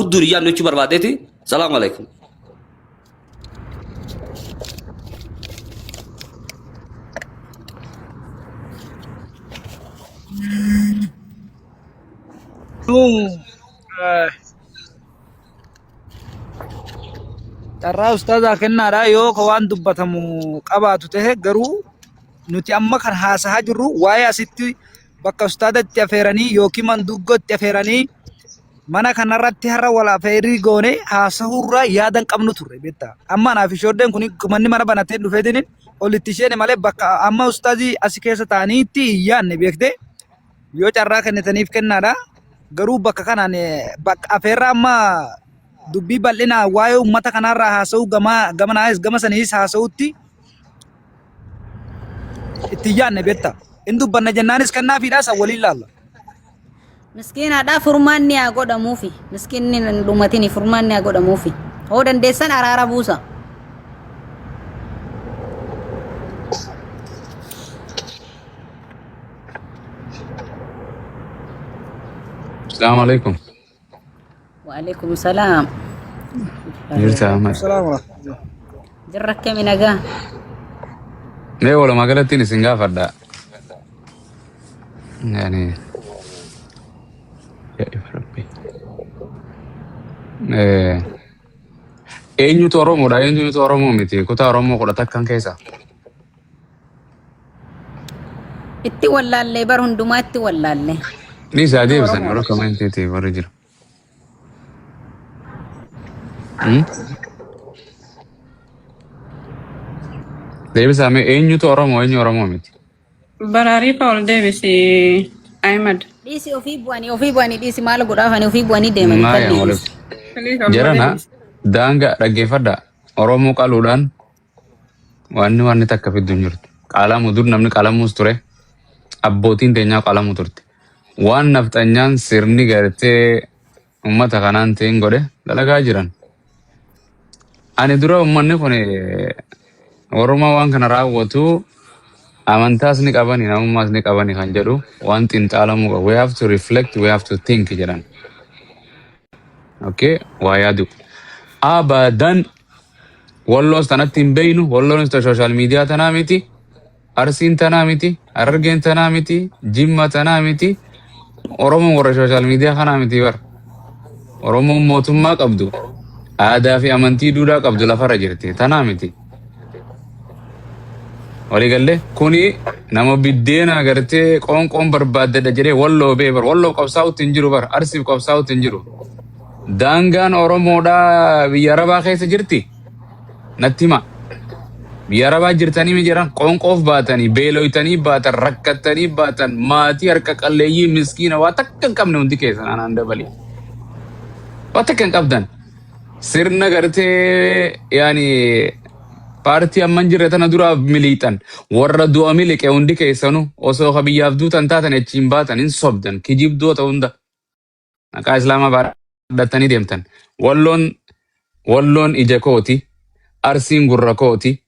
gudduun hin yaadnu jechuu barbaadeeti. Salaamu alaikum. Carraa ustaazaa kennaadha yoo ka waan dubbatamu qabaatu tahe, garuu nuti amma kan haasahaa jirru waa'ee asitti bakka ustaaza itti afeeranii yookiin manduggoo itti afeeranii mana kanarratti har'a wal afeerii goone haasahurraa yaada hin qabnu turre beektaa. Amma anaaf ishooddeen kun manni mana banatee dhufeetiin ol itti isheene malee bakka amma ustaazii asi keessa ta'anii itti hin yaadne beektee, yoo carraa kennitaniif kennaadha. Garuu bakka kanaan bakka afeerraa amma dubbii bal'inaa waa'ee uummata kanaarraa haasa'uu gama gamanaayis gama saniis haasa'utti itti hin yaadne beektaa. In dubbanna jennaanis kennaafiidhaa san waliin laalla. Miskiinaadhaa furmaanni haa godhamuufi. Miskiinni hin dhumatini, furmaanni haa godhamuufi. Hoo dandeessan araara buusa. Assalamu alaikum. Waalaikum salaam. Jirta Ahmad. Salaam warahmatullahi. Jirra, akkami, nagaa? Mee walumaa galattiin isin gaafadha. Yani yaa ifa Rabbi. Eenyutu Oromoodha? Eenyutu Oromoo miti? Kutaa Oromoo 11n keessa. Itti wallaallee bar, hundumaa itti wallaallee. Ni isaa deebisan Oromoodha. warra commentiiti warri jiru. Deebisaa mee, eenyutu Oromoo, eenyu Oromoo miti? Baraarii fa ol deebisi, Ahmad. Dhiisi, ofii bu'anii, ofii bu'anii, dhiisi, maal godhaafanii ofii bu'anii deemanii Maaya kalli waliif. dhiisi. Please ol Jarana deebisi. daangaa dhaggeeffadha. Oromoo qaluudhaan wanni takka fiddu hin jirtu. Qalamu dur namni qalamuus ture. Abbootiin teenyaa qalamu turte. Waan nafxanyaan sirni gartee uummata kanaan ta'in godhe dalagaa jiran. Ani dura uummanni kun warrumaa waan kana raawwatu amantaas ni qabani, namummaas ni qabani kan jedhu waan xiinxaalamuu qabu. We have to reflect, we have to think jedhan. Okay, waa yaadu. Abadan Walloos tanatti hin beeynu, Walloonis ta social media tanaa miti, Arsiin tanaa miti, Harargeen tanaa miti, Jimma tanaa miti, Oromoon warra social media kanaa miti bar. Oromoon mootummaa qabdu, aadaa fi amantii duudhaa qabdu lafarra jirti. Tanaa miti. Waliigallee kuni nama biddeena agartee qoonqoon barbaaddadha jedhee Walloo bee bar. Walloo qabsaa'utti hin jiru bar. Arsiif qabsaa'utti hin jiru. Daangaan Oromoodhaa biyya Arabaa keessa jirti. Natti hima. Biyya Arabaa jirtanii mi jedhan qoonqoof baatanii, beeloytanii baatan, rakkattanii baatan, maatii harka qalleeyyii miskiina waa takka hin qabne hundi keessan anaan dabali. Waa takka hin qabdan. Sirna gartee yaani paartii amma hin jirre tana duraaf miliixan, warra du'a miliqe hundi keessanuu osoo ka biyyaaf duutan taatan achiin baatan hin sobdan kijibdoota hunda. Maqaa Islaamaa baadhattanii deemtan. Walloon ija kooti, Arsiin gurra kooti,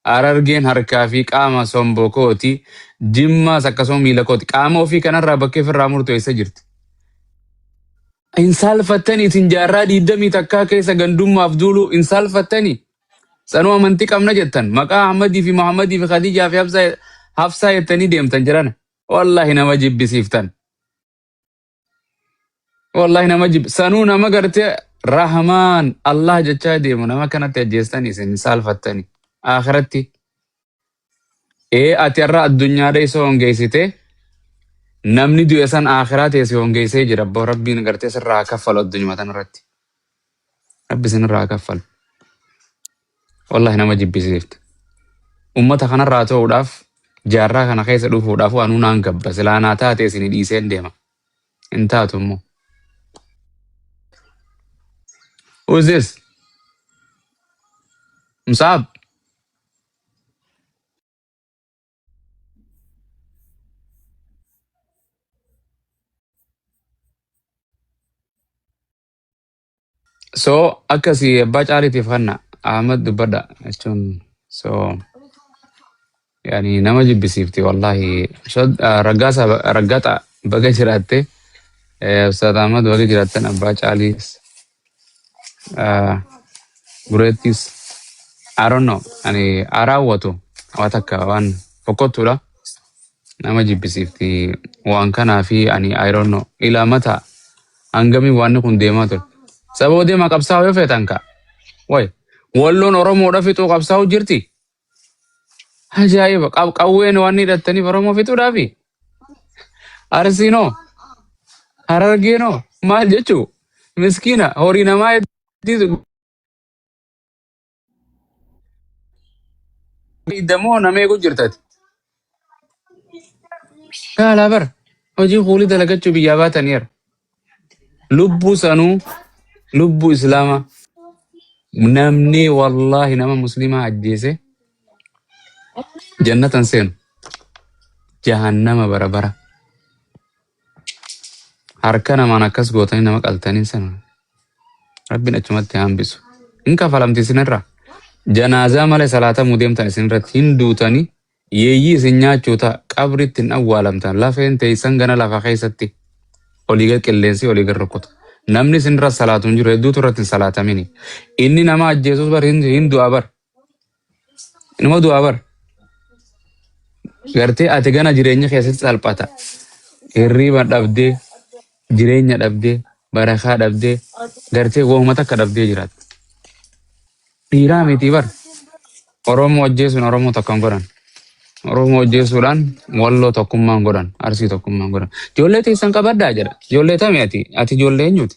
Harargeen harkaa fi qaama sombo kooti, Jimmaas akkasuma miila kooti. Qaama ofii kanarraa bakkee ofirraa murtu eessa jirti? Hin saalfattanii isin jaarraa 21 keessa gandummaaf duuluu hin saalfattanii? Sanuu amantii qabna jettan. Maqaa Ahmadii fi Muhammadii fi Khadijaa fi Hafsaa jettanii deemtan jedhana. Wallahi nama jibbisiiftan. Wallahi nama jib sanuu nama gartee Rahmaan Allah jechaa deemu nama kanatti ajjeestanii isin hin saalfattanii. Akhiratti ee ati har'a addunyaadha isa hongeessite, namni du'e san akhiraa ta'e si hongeessee jira. Abboo Rabbiin gartee sirraa haa kaffalu addunyuma tanarratti. Rabbi sinirraa haa kaffalu. Wallahi nama jibbisiifte. Ummata kanarraa ta'uudhaaf jaarraa kana keessa dhufuudhaaf anuu naan gabba silaa naa taate isin dhiiseen deema. Hin taatu immoo. Who is this? Musaab. So akkasii abbaa caaliitiif kanna Ahmad dubbadha jechuun so yani nama jibbisiifti wallahi. So Raggaasa Raggaxa baga jiraatte, Ustaz Ahmad baga jiraattan, abbaa caaliis. Gureettis I don't know ani raawwatu waa takka waan fokkottuudha. Nama jibbisiifti waan kanaa fi ani I don't know ilaa mataa hangamii waan kun deemaa ture. Sababa deemaa qabsaa'uu yoo feetan ka. Way walloon Oromoodha fixuu qabsaa'uu jirti. Ajaa'iba qawween waan hidhattaniif Oromoo fixuudhaafi. Arsiinoo Harargeenoo maal jechuu miskiina horii namaa hedduu damoo nama eeguu jirtati. Kaalaa bara hojii kuulii dalagachuu biyyaa baataniira. Lubbuu sanuu lubbuu islaamaa namni wallaahi nama muslimaa ajjeese jannatan seenu jahannama bara bara. Harka namaan akkas gootanii nama qaltanii sana rabbiin achumatti hambisu. Hin kafalamti isinirra. Janaazaa malee salaatamuu deemtan isinirratti hin duutanii yeeyyii isin nyaachuu ta'a qabritti hin awwaalamtan lafeen teessan gana lafa keessatti olii gad qilleensi olii gad rukuta. Namni isinirra salaatu hin jiru hedduutu irratti hin salaatamini. Inni nama ajjeesus bar hin du'a bar. Inuma du'a bar. Gartee ati gana jireenya keessatti salphata. Hirriiba dhabdee, jireenya dhabdee, barakaa dhabdee, gartee wooma takka dhabdee jiraatta. Dhiiraa miti bar. Oromoo ajjeesuun Oromoo tokko hin godhan. Oromoo ajjeesuudhaan walloo tokkummaa hin godhan. Arsii tokkummaa hin godhan. Ijoollee teessan qabaddaa jedha. Ijoollee tami ati? Ati ijoollee eenyuti?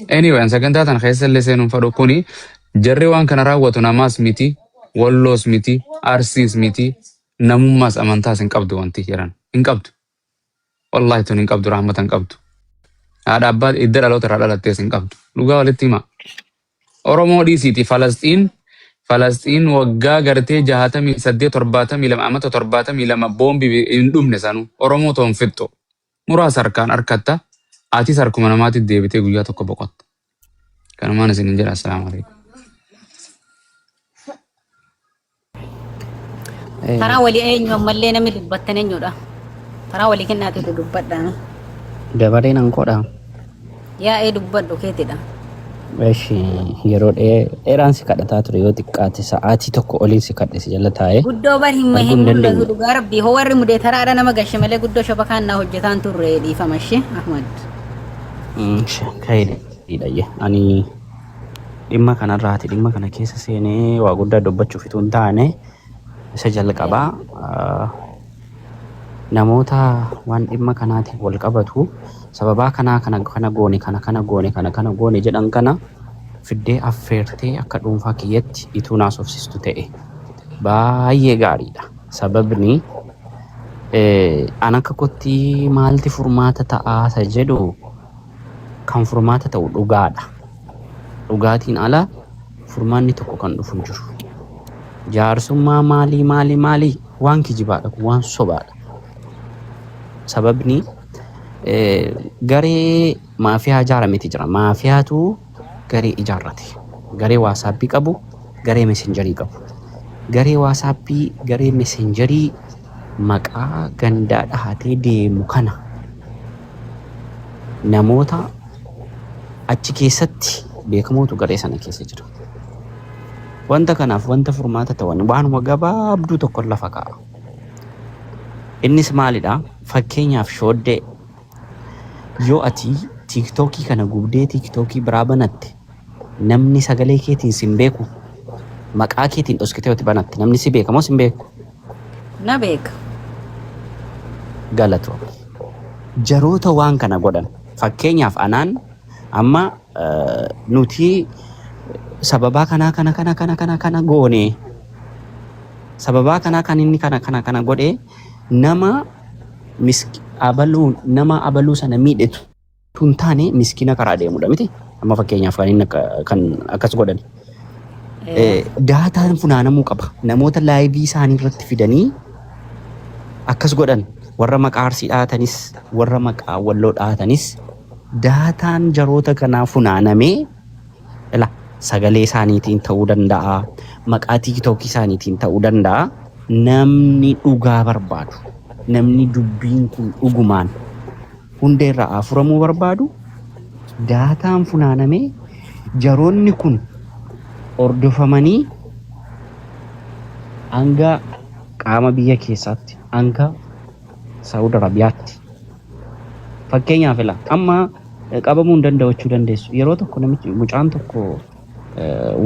Anyway, an sagantaa tana keessa illee seenuun fedhu kuni jarri waan kana raawwatu namaas miti, walloos miti, arsiis miti, namummaas amantaas hin qabdu wanti jedhan. Hin qabdu. Wallaahi tun hin qabdu, rahmata hin qabdu. Haadha abbaa idda dhaloota irraa dhalattees hin qabdu. Dhugaa walitti hima. Oromoo dhiisiiti Falasxiin Falasxiin waggaa gartee 68 72 amata 72 boombi hin dhumne sanuu Oromoo toon fixxu. Muraasa harkaan harkatta atis harkuma namaatti deebitee guyyaa tokko boqotta. Kanumaan isinin jedha assalaamu alaikum. Karaa walii eenyu ammallee namni dubbattan eenyudha? Karaa walii kennaatiitu dubbadha. Dabareen an godha. Yaa'ee dubbadhu keetidha. Eshi yeroo dheeraan si kadhataa ture yoo xiqqaate sa'aatii tokko oliin si kadhe si jala taa'ee Guddoo bar hin arguu hin hin mul'atu dandeenye. dhugaa rabbii hoo warri mudeetaraadha nama gashe malee guddoo shabakaan naa hojjetaan turre dhiifama ishee Ahmad. Ka'eedha. Ani dhimma kanarraati dhimma kana keessa seenee waa guddaa dubbachuuf utuu hin taane isa jalqabaa namoota waan dhimma kanaatiin wal qabatu sababaa kanaa kana kana goone kana kana goone kana kana goone jedhan kana fiddee affeertee akka dhuunfaa kiyyatti ituu naasofsistu ta'e baay'ee gaariidha. Sababni an akka kootti maalti furmaata ta'aa isa jedhu kan furmaata ta'u dhugaadha. Dhugaatiin ala furmaanni tokko kan dhufu hin jiru. Jaarsummaa maalii maalii maalii waan kijibaadha kun waan sobaadha. Sababni garee maafiyaa ijaarameti jira. Maafiyaatu garee ijaarrate. Garee waasaappii qabu, garee messenjarii qabu. Garee waasaappii, garee messenjarii maqaa gandaa dhahatee deemu kana namoota achi keessatti beekamootu garee sana keessa jira. Wanta kanaaf wanta furmaata ta'an waanuma gabaabduu tokko lafa kaa'a. Innis maalidha? Fakkeenyaaf shooddee yoo ati tiiktookii kana gubdee tiiktookii biraa banatte namni sagalee keetiin sin beeku maqaa keetiin dhoskitee ati banatte namni si beeka moo sin beeku? Na beeka. Galatoo. Jaroota waan kana godhan fakkeenyaaf anaan amma nuti sababaa kanaa kana kana kana kana kana goone sababaa kanaa kan inni kana kana kana godhe nama abaluu nama abaluu sana miidhetu tun taane miskiina karaa deemudha miti amma fakkeenyaaf kan inni kan akkas godhan. Daataan funaanamuu qaba. Namoota laayivii isaanii irratti fidanii akkas godhan warra maqaa arsii dhaatanis warra maqaa walloo dhaatanis daataan jaroota kanaa funaanamee ila sagalee isaaniitiin ta'uu danda'a maqaa tiiktookii isaaniitiin ta'uu danda'a namni dhugaa barbaadu namni dubbiin kun dhugumaan hundeerraa haa furamuu barbaadu Daataan funaanamee jaroonni kun hordofamanii hanga qaama biyya keessaatti, hanga Saawud Arabiyaatti. Fakkeenyaaf ila amma qabamuu hin danda'u jechuu dandeessu. Yeroo tokko namichi mucaan tokko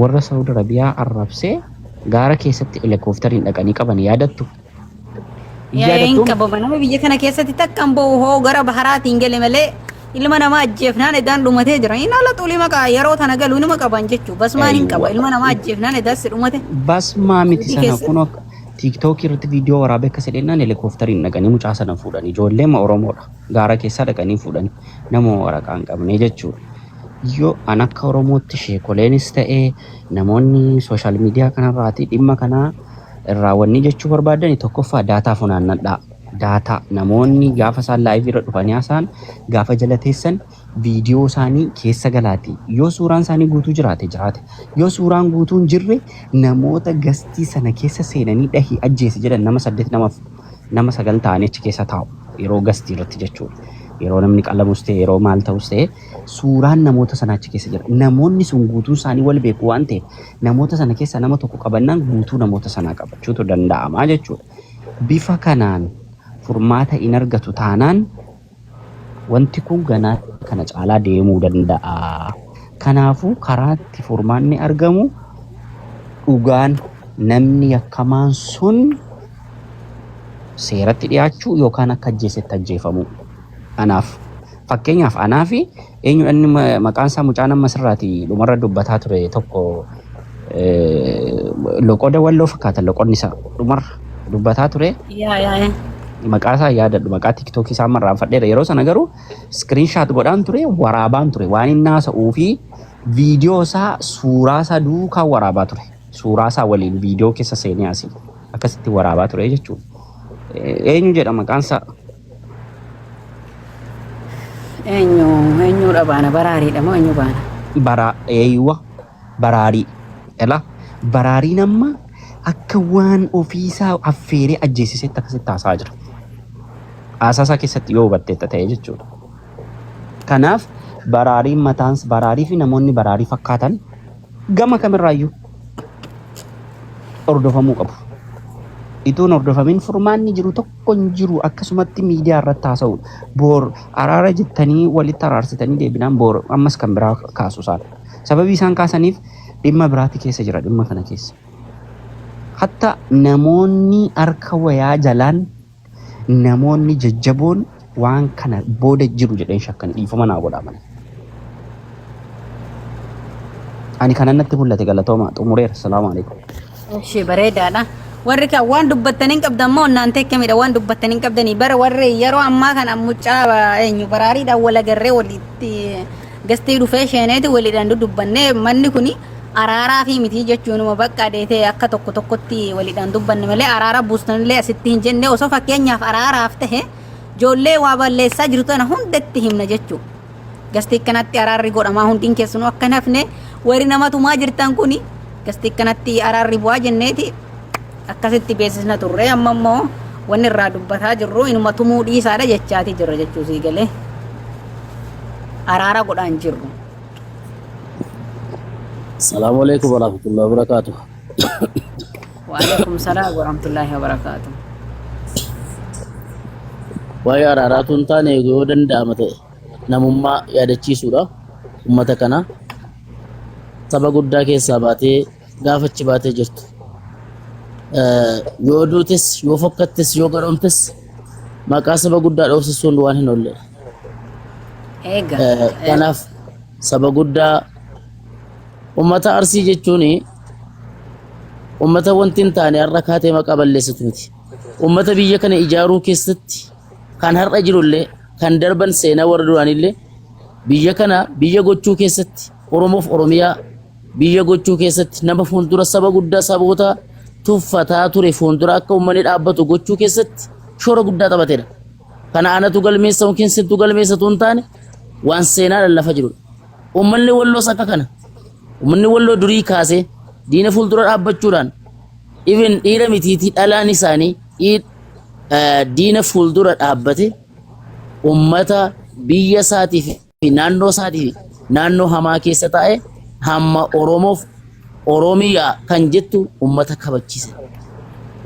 warra Saawud Arabiyaa arrabsee gaara keessatti helikooftariin dhaqanii qaban, yaadattu? Yaa hin Yaadattu? qabama nama biyya kana keessatti takka hin ba'u hoo gara baharaatiin gale malee ilma namaa ajjeefnaan edaan dhumatee jira. Inni ala xulii maqaa yeroo tana galu inuma qaban jechuu basmaan hin qaba Aywa. Ilma namaa ajjeefnaan edaan si dhumate. Basmaa miti Suudii sana keessatti. kun akka TikTokii irratti viidiyoo waraabee akkas jedhennaan helikooftariin dhaqanii mucaa sana fuudhan. Ijoollee Oromoodha. Gaara keessaa dhaqanii fuudhan. Nama waraqaa hin qabne jechuudha. Yoo an akka Oromootti sheekoleenis ta'ee namoonni social media kanarraati dhimma kanaa irraa wanni jechuu barbaadani, tokkoffaa data funaannadhaa. Data namoonni gaafa isaan live irra dhufanii haasa'an, gaafa jala teessan viidiyoo isaanii keessa galaati. Yoo suuraan isaanii guutuu jiraate jiraate. Yoo suuraan guutuu hin jirre, namoota guest sana keessa seenanii dhahii ajjeesi jedhan nama saddeet, nama sagal ta'anii achi keessa taa'u yeroo guest irratti jechuudha. Yeroo namni qalamus ta'e, yeroo maal ta'us ta'e, suuraan namoota sanaa achi keessa jira. Namoonni sun guutuun isaanii wal beeku waan ta'eef, namoota sana keessa nama tokko qabannaan guutuu namoota sanaa qabachuutu danda'ama jechuudha. Bifa kanaan furmaata hin argatu taanaan, wanti kun ganaa kana caalaa deemuu danda'a. Kanaafuu karaa itti furmaanni argamu dhugaan namni yakkamaan sun seeratti dhiyaachuu yookaan akka ajjeesetti ajjeefamuu. Anaaf fakkeenyaaf anaa fi eenyu inni maqaan isaa mucaan amma sirraati dhumarra dubbataa ture tokko, loqoda Walloo fakkaata, loqonni isaa dhumarra dubbataa ture. Yaa yaa yaa. Maqaa isaa yaadadhu, maqaa TikTokii isaa marraanfadheera. Yeroo sana garuu screenshot godhaan ture, waraabaan ture, waan inni haasa'uu fi viidiyoo isaa suuraa isaa duukaa waraabaa ture. Suuraa isaa waliin viidiyoo keessa seenee asii akkasitti waraabaa ture jechuudha. Eenyu jedha maqaan isaa? Eenyu eenyudha baana? Baraariidha moo eenyu baana? Bara eeywa, Baraarii. Ela Baraariin amma akka waan ofiisaa affeeree ajjeesisetti akkasitti haasa'aa jira. Haasaa isaa keessatti yoo hubatteetta ta'e jechuudha. Kanaaf Baraariin mataan Baraarii fi namoonni Baraarii fakkaatan gama kamirraayyuu hordofamuu qabu. Ituun hordofamin furmaanni jiru tokko hin jiru, akkasumatti miidiyaa irratti haasa'uudha. Boor araara jettanii walitti araarsitanii deebinaan, boor ammas kan biraa kaasu isaan. Sababii isaan kaasaniif dhimma biraati keessa jira dhimma kana keessa. Hatta namoonni harka wayaa jalaan namoonni jajjaboon waan kana booda jiru jedheen shakkan, dhiifama naa godhaa malee. Ani kanan natti mul'ate, galatooma, xumureera. Salaamu alaikum. Ishee bareedaadha. Warri kan waan dubbattanii hin qabdan moo naan teekkamidha? Waan dubbattanii hin qabdanii bara warri yeroo ammaa kana mucaa eenyu Baraariidhaan wal agarree walitti guest dhufee sheeneeti waliidhaan dudubbannee, manni kuni araaraa fi miti jechuunuma bakka adeetee akka tokko tokkotti waliidhaan dubbanne malee araara buustanillee asitti hin jenne. Osoo fakkeenyaaf araaraaf tahe ijoollee waa balleessaa jirtu tana hundatti himna jechuudha. Guest kanatti araarri godhamaa, hundiin keessanuu akka hin hafne, warri nama tumaa jirtan kuni guest kanatti araarri bu'aa jenneeti akkasitti beeksisna turre. Amma immoo wanni irraa dubbataa jirru inuma tumuu dhiisaadha jechaati jirra jechuu sii galee, araara godhaan jirru. Salaamu alaikum warahmatullahi wabarakatuh. Waalaikum salaam warahmatullahi wabarakaatu. Waa'ee araaraatu hin taane, yoo danda'ama ta'e namummaa yaadachiisuudha. Uummata kana saba guddaa keessaa baatee gaafachi baatee jirtu. Yoo duutes, yoo fokkattes, yoo garoomtes maqaa saba guddaa dhoofsisuun waan hin oolledha. Eega. Kanaaf saba guddaa uummata Arsii jechuun uummata wanti hin taane har'a kaatee maqaa balleessitu miti. Uummata biyya kana ijaaruu keessatti kan har'a jirullee, kan darban seenaa warra duraanillee, biyya kana biyya gochuu keessatti, Oromoof Oromiyaa biyya gochuu keessatti, nama fuuldura saba guddaa saboota tuffataa ture fuuldura akka uummanni dhaabbatu gochuu keessatti shoora guddaa taphatedha. Kana anatu galmeessa yookiin sintu galmeessa tun taane, waan seenaadhaan lafa jirudha. Uummanni Walloos akka kana. Uummanni Walloo durii kaasee diina fuuldura dhaabbachuudhaan, even dhiira mitiitii dhalaan isaanii diina fuuldura dhaabbate, uummata biyya isaatiif fi naannoo isaatii fi naannoo hamaa keessa taa'e hamma Oromoof Oromiyaa kan jettu ummata kabachiise.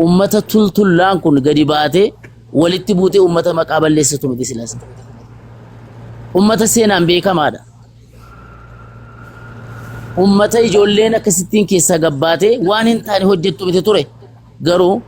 Ummata tultullaan kun gadi baatee walitti buutee ummata maqaa balleessitu miti silas. Ummata seenaan beekamaadha. Ummata ijoolleen akkasittiin keessaa gabbaatee waan hin taane hojjettu miti ture. Garuu